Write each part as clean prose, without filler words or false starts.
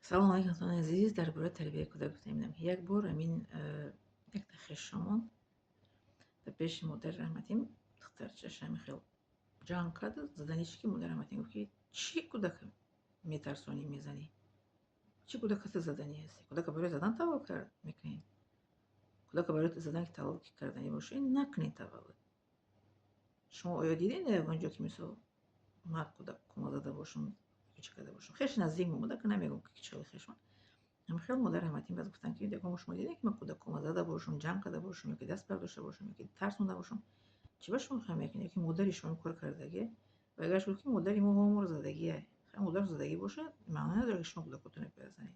Салом алейкум, дӯстони азиз. Дар бораи тарбияи кӯдак гуфта мебинам, ки як бор ҳамин якта хешомон дар пеши модари раҳматим духтарчааш ҳамин хел ҷанг кард, заданиш, ки модари раҳматим гуфт, ки чӣ кӯдака метарсонӣ, мезанӣ? Чӣ кӯдаката заданӣ ҳастӣ? Кӯдака барои задан таваллуд мекунед? Кӯдака барои задан ки таваллуд карданӣ бошед, накунед таваллуд. Шумо оё дидед дар ягон ҷо, ки мисол ман кӯдак кума зада бошам, чӣ карда бошам? Хеш наздик омада, ки намегӯм, ки чӣ хеле хешон. Ҳамин хел модари раҳматим баъд гуфтанд, ки ягон шумо дидед, ки ман кӯдак кума зада бошам, ҷанг карда бошам, ё ки даст бардошта бошам, ё ки тарсонда бошам? Чӣ ба шумо хел мекунед? Ё ки модари шумо ин кор кардагие? Ва агар гуфт, ки модари мо моро задагие. Модар задагӣ бошад, маъно надорад, ки шумо кӯдакотонро бизанед.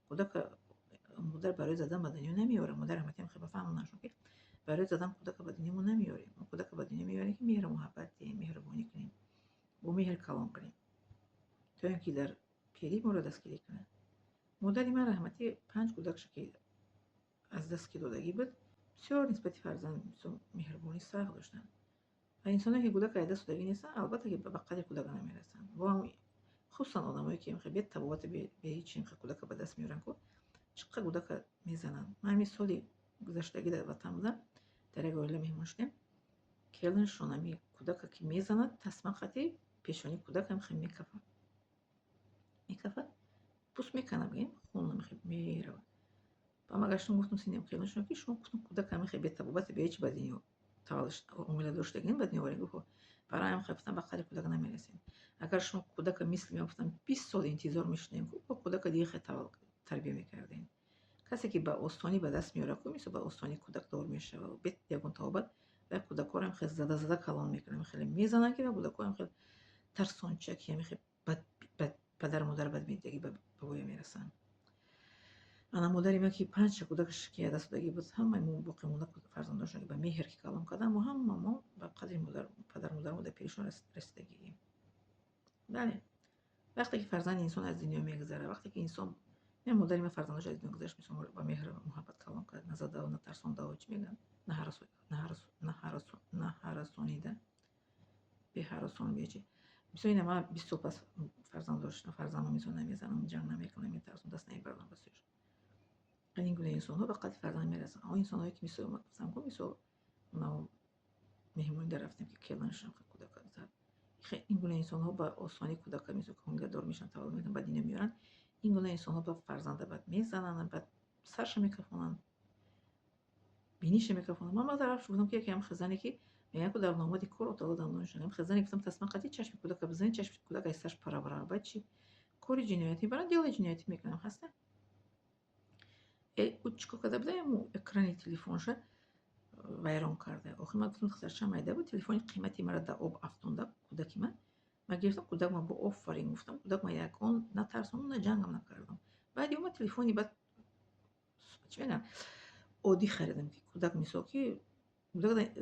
Кӯдака модар барои задан ба дунё намеорад. Модари раҳматим хел бафаҳмонанд, ки барои задан кӯдака ба дунё мо намеорем. Мо кӯдака ба дунё меорем, ки меҳру муҳаббат диҳем, меҳрубонӣ кунем, бо меҳр калон кунем, то ин ки дар пирӣ моро дастгирӣ кунад. Модари ман раҳматӣ панҷ кӯдакша ки аз даст ки додагӣ буд, бисёр нисбати фарзанд меҳрубонӣ сахт доштанд. Ва инсоне ки кӯдака аз даст додагӣ нестанд, албатта ки ба қадри кӯдака намерасанд. Бо хусусан одамое ки бетабобату беҳичи кӯдака ба даст меоранд, ку чӣ қадр кӯдака мезананд. Ман ҳамин соли гузаштагӣ дар ватан будам, дар як оила меҳмон шудем. Келиншон ҳами кӯдака ки мезанад, тасма қати пешонии кӯдак ҳам хел мекафад, мекафад, пӯст меканад, бигем, хун ҳам меравад. Ба ман гаштам, гуфтам синем келиншон, ки шумо, гуфтам, кӯдака ҳамин хел бетабобату беҳичи ба дунё таваллуд омила доштагин, ба дунё оваред. Гуфт, барои ҳамин хел, гуфтам, ба қадри кӯдак намерасед. Агар шумо кӯдака мисли ман, гуфтам, 20 сол интизор мешудем, ку кӯдака дига хел таваллуд тарбия мекардем. Касе ки ба осонӣ ба даст меорад, ку мисол ба осонӣ кӯдакдор мешавад бе ягон табобат, ва кӯдакҳоро ҳам хел зада зада калон мекунад, хеле мезананд, ки кӯдакҳо ҳам хел тарсончак, ҳами хел падару модар бадбиндагӣ ба воя мерасанд. Ана модари ман, ки панҷта кӯдакаш ки аз даст додагӣ буд, ҳамаи мо боқимонда фарзандонашон ба меҳр ки калон кардам, мо ҳама мо ба қадри модар, падару модармо дар пиришон расидагием. Бале, вақте ки фарзанди инсон аз дунё мегузарад, вақте ки инсон, модари ман фарзандош аз дунё гузашт, мисол ба меҳру муҳаббат калон кард, назадаву натарсондаву, чӣ мегӯянд, наҳаросонида, беҳаросон, бечи. Мисол, ина ман 20 сол пас фарзанд доштам, фарзандам мисол намезанам, ҷанг намекунам, метарсам, даст намебардам ба сӯяш. Ин гуна инсонҳо ба қадри фарзанд мерасанд. Он инсонҳое ки мисол гуфтам, ку мисол меҳмонӣ дар рафтем, ки келанашон кӯдака зад, ин гуна инсонҳо ба осонӣ кӯдака мисол ҳомиладор мешаванд, таваллуд мекунанд, ба дунё меоранд. Ин гуна инсонҳо ба фарзанда баъд мезананд, баъд сарша мекафонанд, биниша мекафонанд. Ман баъд рафт гуфтам, ки яке ҳам хезане, ки мегӯянд, ку дар номади кор отала дандонашон ҳам хезане, гуфтам, тасма қатӣ чашми кӯдака бизанед, чашми кӯдак аз сарш пара барава. Баъд чӣ кори ҷиноятӣ баранд, дела и ҷиноятӣ мекунам ҳаста. Ӯ чӣ кор карда буда? Экрани телефонша вайрон карда. Охир ман гуфтам, духтарча майда буд, телефони қимати маро дар об афтонда кӯдаки ман. Ман гирифтам, кӯдак ман бо офарин гуфтам, кӯдак ман ягон натарсондам, на ҷангам накардам. Баъди омад телефони, баъд чӣ мегӯям, оддӣ харидам, ки кӯдак мисол ки кӯдак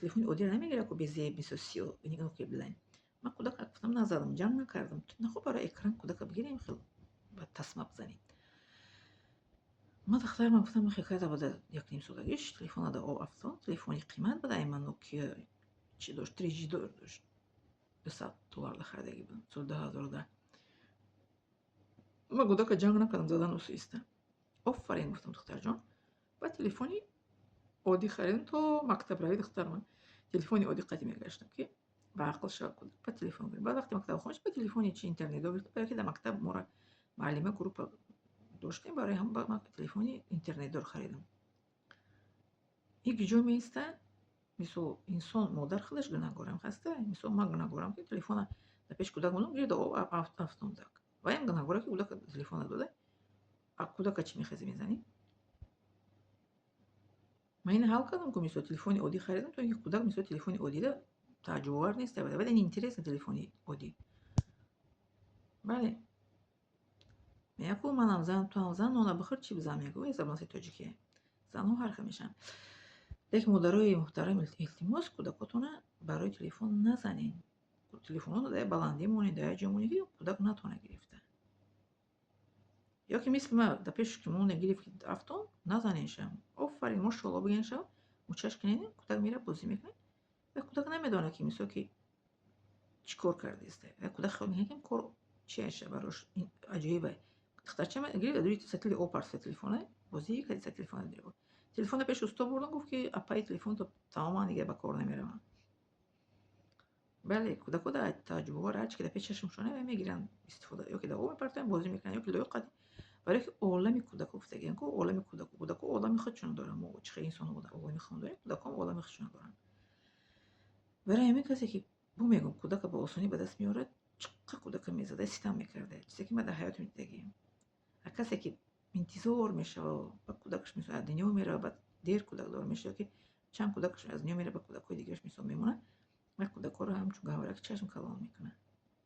телефони оддиро намегирад ку безеб, мисол сиё нигоҳ билайн. Ман кӯдака, гуфтам, назадам, ҷанг накардам. Нахо барои экран кӯдака бигирем, хел ба тасма бизанем. Ман духтарам гуфтам, хел карда буда, 1,5 солагиш телефона дар об афтон, телефони қимат буда, ай ман Нокиа чи дошт, 3G дошт, 200 долларда харидагӣ будам соли 2010. Ман кӯдака ҷанг накардам, задан усиста. Офарин гуфтам, духтарҷон. Баъд телефони оддӣ харидам, то мактаб равӣ духтарман телефони оддӣ қатӣ мегаштам, ки ба ақл шавад кӯдак, ба телефон гирифт. Баъд вақте мактаб хонш, ба телефони чи интернетдор гирифт, барои ки дар мактаб моро муаллима группа доштем, барои ҳам ман телефони интернетдор харидам. Ҳеҷ ҷо меистад, мисол, инсон, модар худаш гунаҳгорам хаста. Мисол, ман гунаҳгорам, ки телефона дар пеши кӯдак мондам, гирифт, об афтондак. Ваям гунаҳгора, ки кӯдака телефона дода. А кӯдака чӣ мехезӣ, мезанӣ? Ман ина ҳал кардам, ку мисол телефони оддӣ харидам, то ин ки кӯдак мисол телефони оддида тааҷҷубовар нест, вале интересно телефони оддӣ. Бале. Мегӯяд, ку манам зан, туам зан, нона бихӯр, чӣ бизан, мегӯ, забонси тоҷикие. Занҳо ҳар хел мешаванд. Лекин модарои муҳтарам, илтимос, кӯдакотона барои телефон назанед. Телефонҳоро дар як баландӣ монед, дар як ҷо монед, ки кӯдак натавонад гирифта. Ё ки мисли ман дар пеши ки монда гирифт, ки афтон, назанедшам. Офарин, мошоалло бигӯеншам, мӯчаш кунед, кӯдак меравад, бозӣ мекунад. Ва кӯдак намедонад, ки мисол ки чӣ кор кардааст. Ва кӯдак хиёл мекунад, ки кор чи аша барош аҷоибе. Духтарча гирифт, рӯи сатили об партофта телефона, бозӣ карди, са телефона диреб. Телефона пеши усто бурдам, гуфт, ки апаи, телефонто тамоман дигар ба кор намеравад. Бале, кӯдакҳо дар таҷрибавор ҳарчи ки дар пеши чашмшон мегиранд, истифода, ё ки дар об мепартоянд, бозӣ мекунанд, ё ки лоиқ қадим. Барои ки олами кӯдакҳо гуфтагиям ку, олами кӯдакҳо, кӯдакҳо олами худшон доранд. Мо чӣ хел инсонҳо олами худмон дорем, кӯдакҳоам олами худшон доранд. Барои ҳамин касе ки бу мегӯм, кӯдака ба осонӣ ба даст меорад, чиққа кӯдака мезада, ситам мекарда, чизе ки ман дар ҳаётам дидагием. А касе ки интизор мешава, ба кӯдакаш, мисол, аз дунё мерава, баъд дер кӯдакдор мешава, ки чанд кӯдакаш аз дунё мерава, ба кӯдакҳои дигараш, мисол, мемонад ва кӯдакҳоро ҳамчун гавҳараки чашм калон мекунад.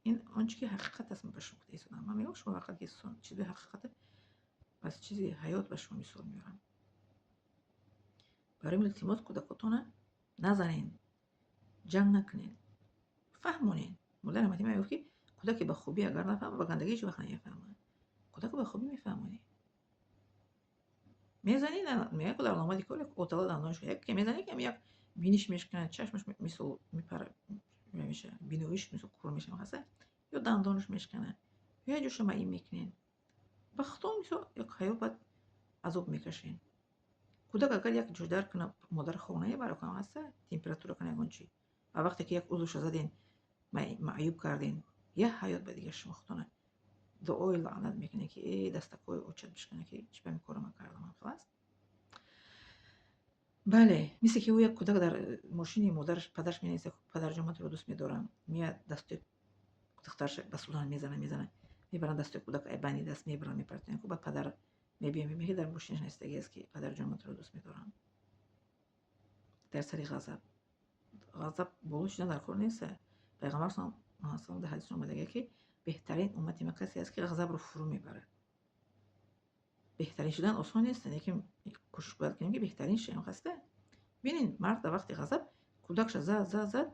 Ин он чи ки ҳақиқат аст, ман ба шумо гуфта истодам. Ман мегӯям, шумо фақат ки чизи ҳақиқата аз чизи ҳаёт ба шумо мисол меорам. Барои илтимос, кӯдакотона назанен, ҷанг накунед, фаҳмонед. Модари раҳматӣ мегуфт, ки кӯдаке ба хубӣ агар нафаҳмад, ба гандагӣ ҳеҷ вақт намефаҳмад. Кӯдака ба хубӣ мефаҳмонӣ. Мезанӣ, мегӯяд, дар омади кор як отала дандонаш як мезанӣ, ки як биниш мешканад, чашмаш, мисол, мепара меша, биноиш, мисол, кур мешава, хаста, ё дандонаш мешканад, ё як ҷоша маъин мекунед. Ба худтон, мисол, як ҳаёт баъд азоб мекашед. Кӯдак агар як ҷо дард кунад, модар хор намебарад, ҳаста, температура кунад, ягон чӣ. Ва вақте ки як узвша заден, маъюб карден, як ҳаёт ба дигар шумо худтона дуои лаънат мекунед, ки э, дастакҳои очат бишканад, ки чӣ ба ин корро ман кардам, халас. Бале, мисле ки ӯ як кӯдак дар мошини модараш, падараш менависад: «Падарҷон, ман туро дӯст медорам». Меяд, дастои духтараш ба сӯзан мезана, мезана, мебаранд, дастои кӯдак ай байни даст мебаранд, мепартоянд. Баъд падар мебиём, мебинад, ки дар мошинаш навистагӣ аст, ки «Падарҷон, ман туро дӯст медорам». Дар сари ғазаб, ғазаб боло шудан дар кор нест. Пайғамбар саллаллоҳу дар ҳадис омадагӣ, ки беҳтарин уммати ман касе аст, ки ғазабро фурӯ мебарад. Беҳтарин шудан осон нест, лекин кӯшиш бояд кунем, ки беҳтарин шавем, хаста. Бинед, мард дар вақти ғазаб кӯдакша зад, зад, зад,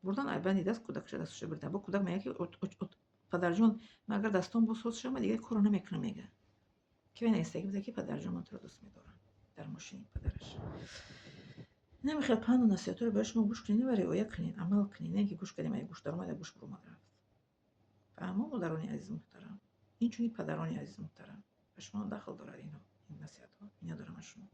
бурдан, ай банди даст кӯдакша, дасташа бурдан. Бо кӯдак мегӯяд, ки «Падарҷон, ман агар дастом боз соз шавам, ман дигар корро намекунам», мегӯяд. Ки вай навистагӣ буда, ки «Падарҷон, ман туро дӯст медорам», дар мошини падараш. Инаме хел панду насиҳатҳоро бояд шумо гӯш кунед ва риоя кунед, амал кунед, не ки гӯш кардем, ай гӯш даромад, ай гӯш буромад, рафт. Фаҳмо, модарони азиз муҳтарам, инчунин падарони азиз муҳтарам, ба шумо дахл дорад ино, ин насиҳатҳо. Миннатдорам аз шумо.